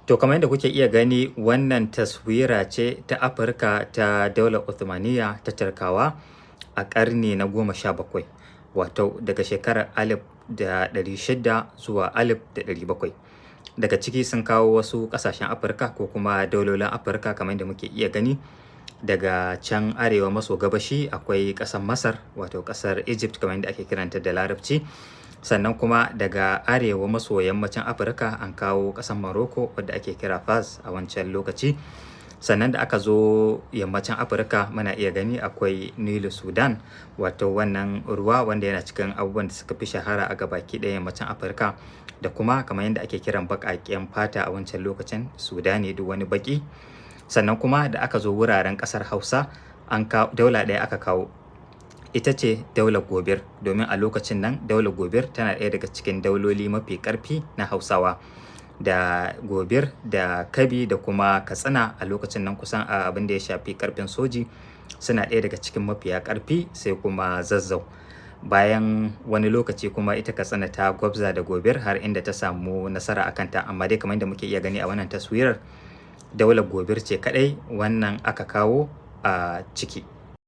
To, kamar yadda kuke iya gani, wannan taswira ce ta Afirka ta daular Uthmaniyya ta Turkawa a ƙarni na 17, wato daga shekarar 1600 zuwa 1700. Daga ciki sun kawo wasu ƙasashen Afirka ko kuma daulolin Afirka, kamar yadda muke iya gani. Daga can arewa maso gabashi akwai ƙasar Masar, wato ƙasar Egypt kamar yadda ake kiranta da Larabci. Sannan kuma daga arewa maso yammacin Afirka an kawo ƙasar Morocco, wadda ake kira Fas a wancan lokaci. Sannan da aka zo yammacin Afirka, muna iya gani akwai Nilu Sudan, wato wannan ruwa wanda yana cikin abubuwan da suka fi shahara a gabaki ɗaya yammacin Afirka, da kuma kamar yadda ake kiran baƙaƙen fata a wancan lokacin, Sudani, duk wani baƙi. Sannan kuma da aka zo wuraren ƙasar Hausa, an kawo daula ɗaya aka kawo, ita ce daular Gobir, domin a lokacin nan daular Gobir tana ɗaya daga cikin dauloli mafi ƙarfi na Hausawa, da Gobir da Kabi da kuma Katsina. A lokacin nan kusan a abin da ya shafi ƙarfin soji suna ɗaya daga cikin mafiya ƙarfi, sai kuma Zazzau. Bayan wani lokaci kuma ita Katsina ta gwabza da Gobir har inda ta samu nasara a kanta. Amma dai kamar yadda muke iya gani a wannan taswirar, daular Gobir ce kaɗai wannan aka kawo a ciki.